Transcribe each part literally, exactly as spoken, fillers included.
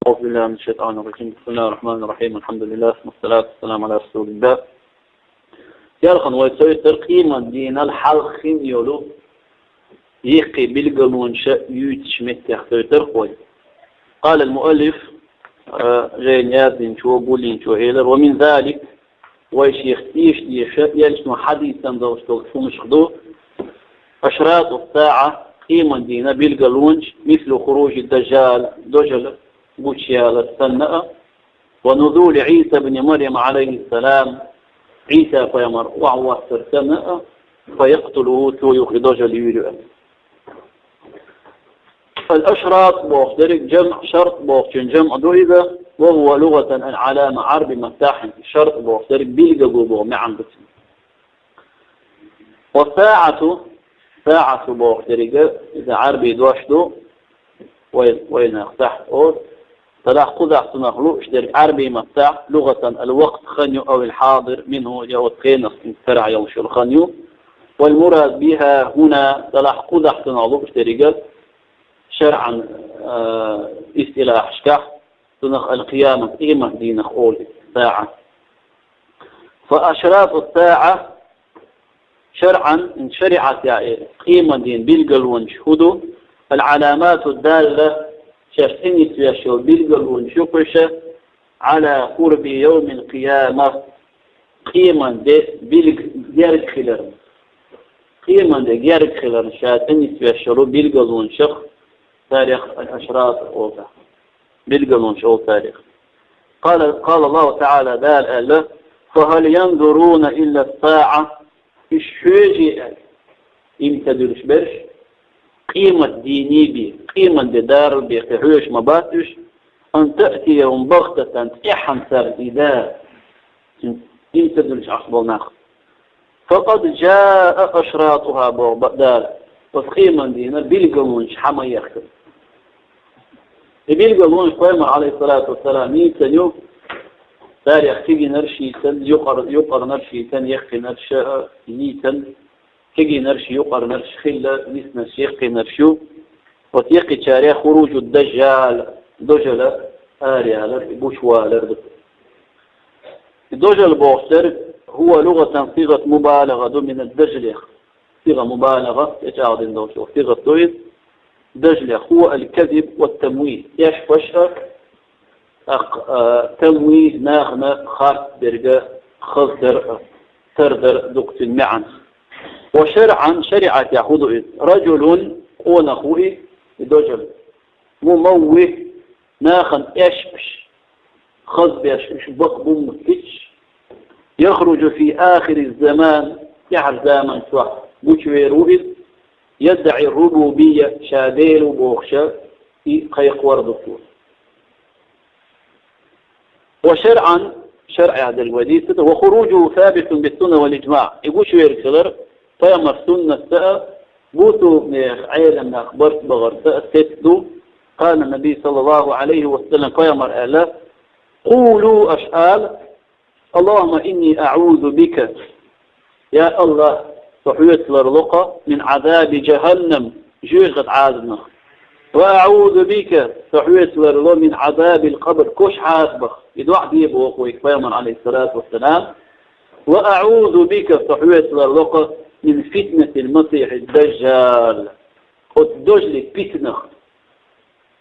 أعوذ بالله من الشيطان الرجيم. بسم الله الرحمن الرحيم. الحمد لله، والصلاة والسلام على رسول الله. Ялхан вай цойтар къемат дийнал хьалха хин йолу йикхи билгалонаш юьйцуш меттех цойтар вай. قال المؤلف, а, жайна яздинчо, гуллинчо элар: ومن ذلك, вай шех тешаш, элчано хьадийцина долуш долу хӀуманаш ду: أشراط الساعة, къемат дийнан билгалонаш, مثل خروج الدجال, дажал гучуялар санна а, ونزول عيسى ابن مريم عليه السلام, Ӏийса пайхамар охьавоссар санна а, فيقتله, цо юха и дажал юьйр ю аьлла. الأشراط бохуш дерг جمع شرط бохучун جمع ду иза, وهو لغة العلامة, Ӏарбий маттахь шарт бохуш дерг билгало боху маьӀна ду цуьнан. والساعة, саӀату бохуш дерг иза Ӏарбий дош ду, вай, вайнах сахьат олу, делахь кхузахь цунах лууш дерг Ӏарбий маттахь لغة الوقت хан ю, أو الحاضر منه, я оцу хенах цуьнца карахь йолуш йолу хан ю. والمراد بها هنا, делахь кхузахь цунах лууш дерг шарӀан, а, истилахьашкахь цунах القيامة, къемат дийнах олу, саӀат. فأشراط الساعة شرعا, шариӀатехь къемат дийнан билгалонаш хӀун ду? العلامات الدالة, шаьш тӀе нисвеш йолу билгалонаш ю кхуьша, على قرب يوم القيامة, къемат де билг герга хиларна. Къемат де герга хиларна ша тӀе нисвеш йолу билгалонашах царех الأشراط олу. Билгалонаш олу царех. قال، قال الله تعالى, Дала аьлла: فهل ينظرون إلا الساعة, уьш хьоьжий аьлла, иман ца дуьллуш берш, къемат дийне бен, къемат де дарал бен кхин хьоьжуш ма бац уьш, أن تأتيهم بغتة, тӀаьххьана царна и да, иман ца дуьллуш Ӏаш болу нах. فقد جاء أشراطها, боху Дала, оцу къемат дийнан билгалонаш хьа ма ехкина. И билгалонаш пайхамар, عليه الصلاة والسلام, йийцина ю, царех кегийнарш йийцина, юкъар-, юкъарнарш йийцина, яккхийнарш а йийцина, кегийнарш, юкъарнарш хилла, нисинарш, яккхийнарш ю. Оцу яккхийчарех خروج الدجال, дажал араялар, гучувалар ду. И дажал бохуш дерг, هو لغة صيغة مبالغة ду من الدجل. СигӀа мубалагӀа, тӀечӀагӀдина долчу сигӀат ду иза. Дажал, هو الكذب والتمويه. Эшпаш а, тӀаккха, а, тамвий, нахана харц дерг а, хаздар а, тардар а ду-кх цуьнан маьӀна. وشرعا, шариӀатехь хӀун ду иза? رجل, къонах ву и, и дажал. مموه, нахана эшпаш, хазбеш, уьш бакъ буммат гича, يخرج في آخر الزمان, тӀаьхьарчу заман чохь гучувер ву иза, يدعي الربوبية, ша Дела ву бохуш, и кхайкхор ду цо. وشرعا, шарӀехь дерг вай дийцина, وخروجه ثابت بالسنة والإجماع. И гучуверг хилар пайхамар суннатца а, бусулба нехан, Ӏеламнах барт бахарца а сецца ду. قال النبي صلى الله عليه وسلم, пайхамар аьлла: قولوا, аша ала, اللهم إني أعوذ بك, я АллахӀ, со хьоьца ларло-кх, من عذاب جهنم, жоьжахатин Ӏазапах. وأعوذ بك, со хьоьца ларло, من عذاب القبر, кошан Ӏазапах. И доӀа де боху вайга пайхамар, عليه الصلاة والسلام. وأعوذ بك, со хьоьца ларло-кх, من فتنة المسيح الدجال, оцу дажалан питанах.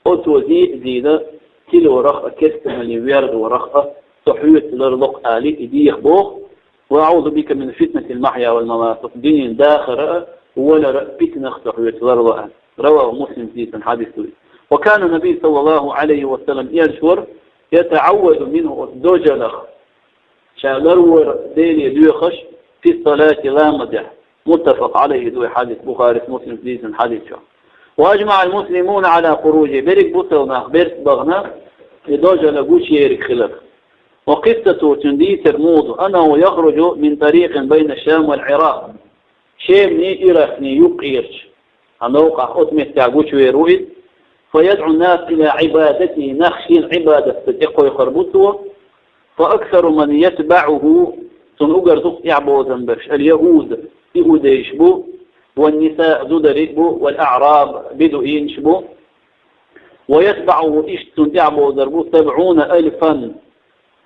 Оцо зе а зийна, тилорах а, кестамаллин верзорах а со хьоьца ларло-кх, ала и деха боху. وأعوذ بك من فتنة المحيا والممات, оцу дуьненан дахар а, валар а питанах со хьоьца ларло аьлла. رواه مسلم, дийцина хьадис ду иза. وكان النبي صلى الله عليه وسلم, элча вара, يتعوذ منه, оцу дажалах ша ларвар Деле доьхуш, في الصلاة, ламазехь. متفق عليه ду и хьадис, Бухарис, Муслимс дийцина хьадис ю. وأجمع المسلمون على خروجه, берриг бусалба нах берст бахана и дажал гучуерг хилар. وقصته, цуьнан дийцар муха ду, أنه يخرج من طريق بين الشام والعراق. Шеманний, Иракний юккъерчу хьан новкъахь оцу меттехь гучувер ву иза. فيدعو الناس إلى عبادته, нах шена Ӏибадатца тӀекхойкхур бу цо. فأكثر من يتبعه, цунна уггар дукха тӀаьхьабовзам берш, اليهود, иудейш бу, والنساء, зударий бу, والأعراب, бедуинаш бу. ويتبعه, иштта цунна тӀаьхьабовзар бу, سبعون ألفا,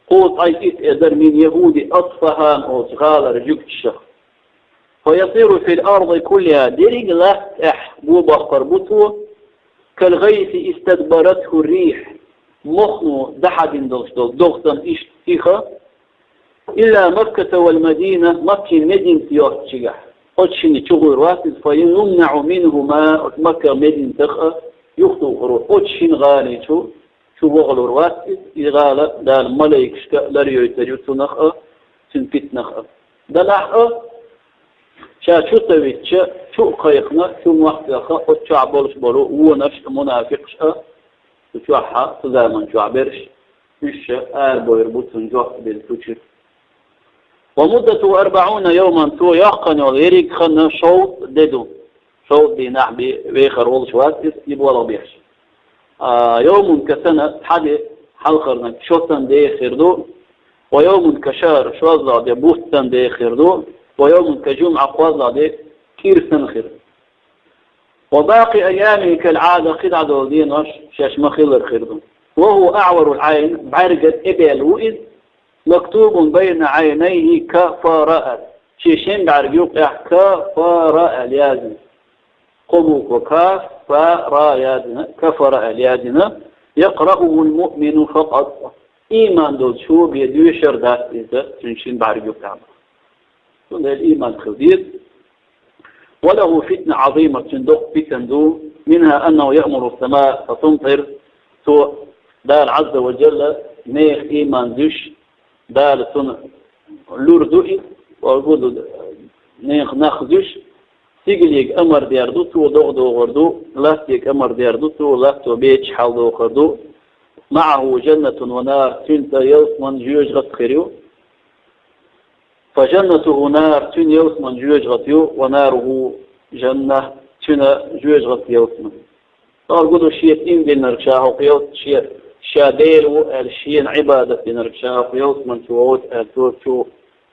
кхузткъеи итт эзар, من يهود أصفهان, оцу гӀалара жуьгташах. فيصير في الأرض كلها, дерриг а лаьтта тӀехь бо баккхар бу цо, كالغيث استدبرته الريح, мохно дӀахьадина долуш долу догӀа санна иштта сиха, إلا مكة والمدينة, Маккин Мединат йоцучигахь, оцу шинна чугӀур вац иза, فيمنع منهما, оцу Макка Мединатах а юхатухур ву, оцу шина гӀали чу чу вахалур вац иза, и гӀала Дала малайкашка ларйойтур ю цунах а, цуьнан питанах а. Делахь а, ша чу ца витча, чу а кхайкхина, чу мохь а баьхна, оцу чохь болуш болу вонаш а, мунафикъаш а, цу чохь а, цу заман чохь берш, уьш а арабойр бу цунна жоп делла цу чуьра. ومدته أربعون يوما, цо йоккхуш йолу ерриг хан шовзткъа де ду. Шовзткъа дийнахь бен вехар волуш вац иза, и болх беш. А, يوم كسنة, цхьа де хьалхарниг шо санна де хир ду, ويوم كشهر, шозлагӀа де бутт санна де хир ду, ويوم كجمعة, кхозлагӀа де кӀира санна хир ду. وباقي أيامه كالعادة, кхидӀа долу денош шаьш ма-хиллара хир ду. وهو أعور العين, бӀаьрган тӀебаьлла ву иза, مكتوب بين عينيه كفر, шен шина бӀаьрган юккъехь كفر аьлла яздина. Кхо буква: كفر яздина, كفر аьлла яздина. يقرأه المؤمن فقط, ийман долчо бен доьшур дац иза, цуьнан шина бӀаьрган юккъехь. Цундела ийман хила деза. وله فتنة عظيمة, цуьнан доккха питана ду, منها أنه يأمر السماء فتمطر, цо, Дала Ӏазза ва Джалла, нехан ийман зуьйш, Дала цунна лур ду и, ва гу ду, нехан нах зуьйш, стигалега амар дер ду, цо догӀа догӀур ду, латтега амар дер ду, цо латто бечу хьаладохур ду. معه جنة ونار, цуьнца ялсаман, жоьжахат хир ю. فجنته نار, цуьнан ялсаман жоьжахат ю, وناره جنة, цуьнан жоьжахат ялсаман. Цуьнга гу ду шен ийман динарг ша хӀокху ялс-, шен, ша Дела ву аьлла, шена Ӏибадат динарг ша хӀокху ялсаман чу воцу аьлла, цо чу,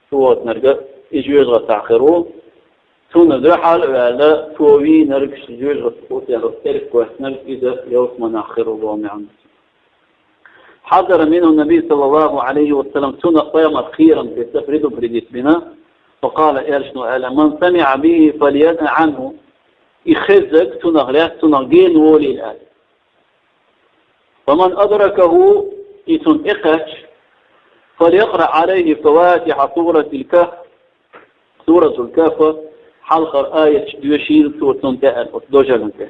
чу воцнарг и жоьжахатахь хир ву. Цунна дуьхьал а ваьлла, цо вийнарг, жоьжахат кху тӀехь теркхоьссинарг, иза ялсаманахь хир ву боху маьӀна. حذر منه النبي صلى الله عليه وسلم, цунах пайхамар кхерам тесна, предупредить бина, فقال, элчано аьлла: من سمع به فلينأ عنه, и хеззарг цунах лаьцна, цунах гена волийла аьлла. ومن أدركه, и цунна тӀекхаьчча, فليقرأ عليه فواتح سورة الكهف, Суратул Кахф хьалхара аяташ доьшийла цо цунна тӀе аьлла, оцу дожаллин тӀе.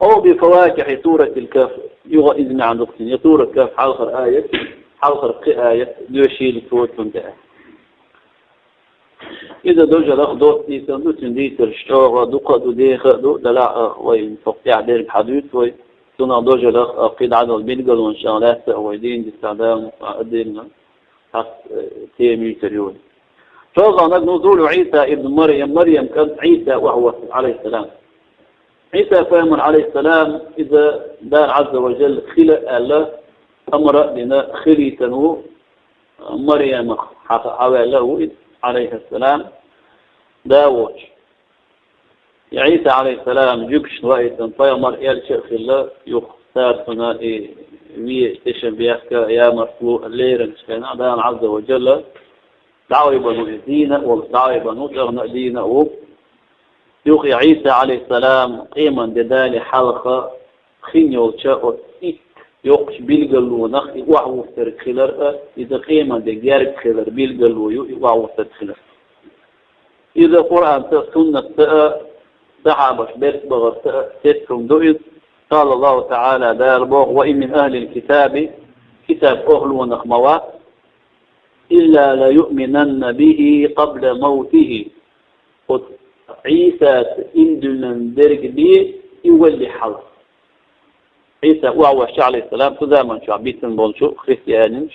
أو بفواتح سورة الكهف, юха иза маьӀна ду-кх цуьнан, я Сурат Кахф хьалхара аят, хьалхара кхин аят доьшийла цо цунна тӀе аьлла. Иза дожалах доцца дийцина ду, цуьнан дийцарш чӀогӀа дукха а ду, деха а ду, делахь а вай хӀокху тӀехь дерг хьадуьйцу вай, цунах дожалах а, кхидӀа долу билгалонаш а лаьцна а вай дийна дицахь, Дала мукъ лахь, а дийна хӀокху, э, тема юьйцур ю вай. ШолгӀаниг نزول عيسى ابن مريم, Марьям кӀант Ӏийса охьавоссар, عليه السلام. Ӏийса пайхамар, عليه السلام, иза Дала عز وجل хила аьлла, амар а дина, хилийтина ву, Марьямах хьа-, хьаваьлла а ву иза, عليه السلام, да воцуш. И Ӏийса, عليه السلام, жуьгташна ваийтина, пайхамар, элча а хилла, юха цара цунна и вен тешнабехк, ямартло леранчу хенахь, Дала عز وجل дӀавайбина ву иза, дийна а волуш дӀавайбина ву, тӀаккха а дийна а ву. Юха и Ӏийса, عليه السلام, къеман де далале хьалха хин йолчу оцу итт йоккхачу билгалонах и охьавоссарг хилар а, иза къеман де герга хилар билгало ю и охьавоссарг хилар. Иза Къуръанца а, суннатца а, сахьабаш берс бахарца а тесна хӀума ду иза. قال الله تعالى, Дала боху: وإن من أهل الكتاب, китаб охьалонах ма вац, إلا ليؤمنن به قبل موته, оцу Ӏийсаца ийман диллина дерг бен и валале хьалха. Ӏийса охьавоссича, عليه السلام, цу заман чохь битина болчу христианаш,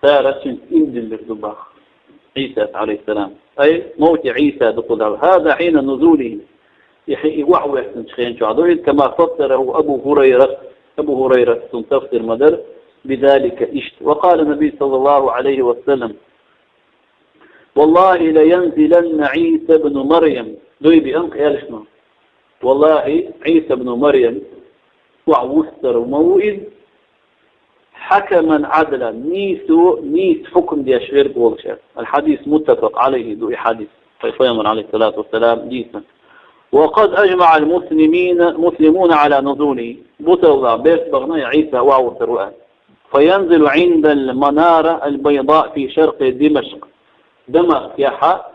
цара цуьнца ийман диллина ду боху Ӏийсаца, عليه السلام. أي موت عيسى ду кху Дала. هذا حين نزوله. И хи-, и охьавоьссинчу хен чохь ду иза, كما فسره أبو هريرة. Абу ХӀурайрас цунна тафсир ма дара, بذلك, иштта. وقال النبي صلى الله عليه وسلم: والله لينزلن عيسى ابن مريم. Дуй биъна элчано. Валлахьи, Ӏийса ибн Марьям охьавустар ма ву иза, حكما عدلا, нийсо, нийса хьукам деш верг волуш аьлла. الحديث متفق عليه ду и хьадис. Пайхамар, عليه الصلاة والسلام, дийцина. وقد أجمع المسلمين، المسلمون على نزوله. Бусалба берс бахана Ӏийса охьавуссар ву аьлла. فينزل عند المنارة البيضاء في شرق دمشق. Дамаскехьа,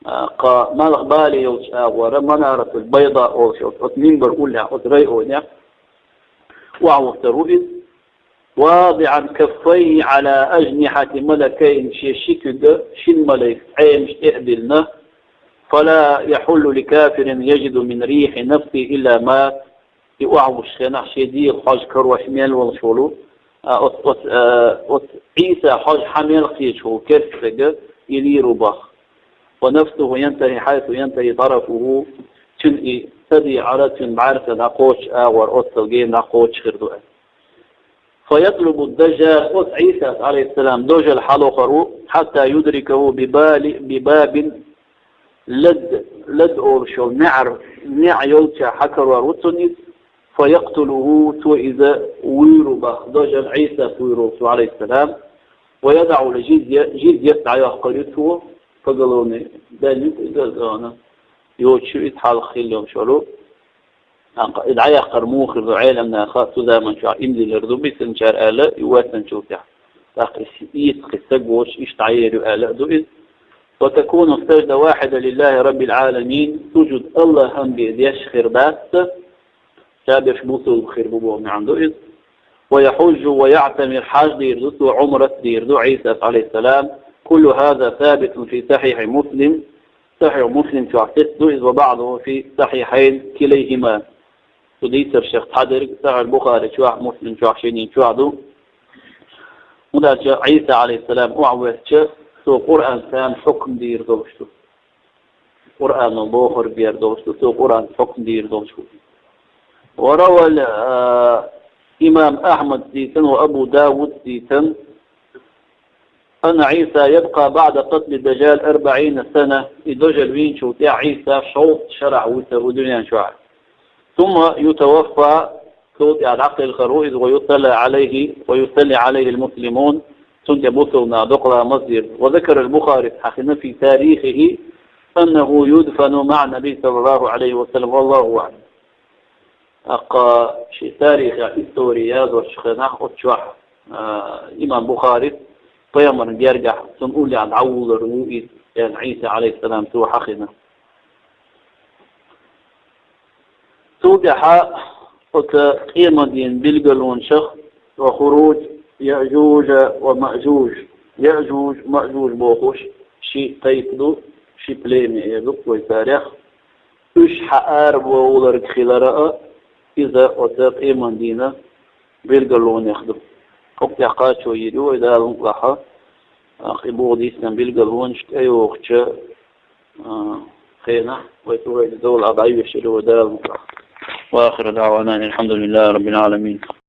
а, кху малхбале йолчу агӀора, Манаратул Байда олуш йолчу оцу минбар уллехь, оцу районехь охьавуссар ву иза. واضعا كفيه على أجنحة ملكين, шен ши куьг шина малайкан Ӏемашна тӀе а диллина. فلا يحل لكافر يجد من ريح نفسه إلا مات. И охьавуссучу хенахь шен дегӀан хьожа карош мел волуш волу, а, оцу, оцу, а, оцу Ӏийса хьожа хьан мел кхеташ волу керста стаг и лийр ву боху. ونفسه ينتهي حيث ينتهي طرفه, цуьнан и саде Ӏара, цуьнан бӀаьрса дӀакхочучу агӀор оццул гена дӀакхочуш хир ду аьлла. فيطلب الدجال, оцу Ӏийсас, عليه السلام, дожаль хьалохур ву, حتى يدركه ببال، بباب لد، لد олуш йолу неӀар, неӀ йолчохь хьакарор ву цунна иза, فيقتله, цо иза вуьйр ву боху, дожаль Ӏийсас вуьйр волуш ву, عليه السلام, ويدع الجزية, жизйат дӀайоккхур ю цо, поголовный дайн ю иза, йоцуш ю иза, хьалха хилла йолуш волу. ТӀаккха и дӀаяккхар муха хир ду, Ӏеламнаха цу заман чохь иман диллар ду бисинчара аьлла, и воьссинчул тӀаьхьа. ТӀаккха и эца кхин стаг воцуш, иштта дӀаер ю аьлла а ду иза. وتكون السجدة واحدة لله رب العالمين, сужуд АллахӀан бен деш хир дац, цаберш бусалба хир бу боху маьӀна ду иза. ويحج ويعتمر, хьаж дийр ду цо, Ӏумрат дийр ду Ӏийсас, عليه السلام. كل هذا ثابت في صحيح مسلم, Сахьихь Муслим чохь сецна ду иза, وبعضه في الصحيحين كليهما. Цу дийцаршех цхьадерг Сахьихь Бухари чохь, Муслим чохь, шинна чохь ду. ХӀунда аьлча Ӏийса, عليه السلام, охьавоьссича, цо Къуръан царна хьукам дийр долуш ду. Къуръано бохург бер долуш ду, цо Къуръан хьукам дийр долуш ду. وروى, а, имам Ахьмад дийцина, وأبو داود дийцина, أن عيسى يبقى بعد قتل الدجال أربعين سنة, и дожаль вийначул тӀаьхьа Ӏийса шовзткъа шарахь вуьсур ву дуьнен чохь. ثم يتوفى, цул тӀаьхьа дӀакхелхар ву иза, ويصلى عليه، ويصلي عليه المسلمون, цунна тӀе бусалба наха докъа ламаз дийр. وذكر البخاري, хьахийна, في تاريخه أنه يدفن مع النبي صلى الله عليه وسلم، والله أعلم. ТӀаккха шен тарихехь, истори яздечу хенахь оцу чохь, а, имам Бухарис пайхамарна гергахь цунна уллехь дӀавуллур ву иза, аьлла, Ӏийса, عليه السلام, цо хьахийна. Цул тӀаьхьа оцу къематдийнан билгалонех وخروج يأجوج ومأجوج. Яъжуж, Маъжуж бохуш ши тайпа ду, ши племя эр ду вай царех. Уьш хьаарабовлург хилар а, иза оцу къематдийнан билгалонех ду. Оцу тӀехь кхачо йийр ю вай, Дала мукъ лахь, кхин боху дийцина билгалонаш тӀейогӀучу, а, хенахь, вай цу вайна довла а дӀайоьшур ю вай, Дала мукъ лахь. وآخر دعوانا أن الحمد لله رب العالمين.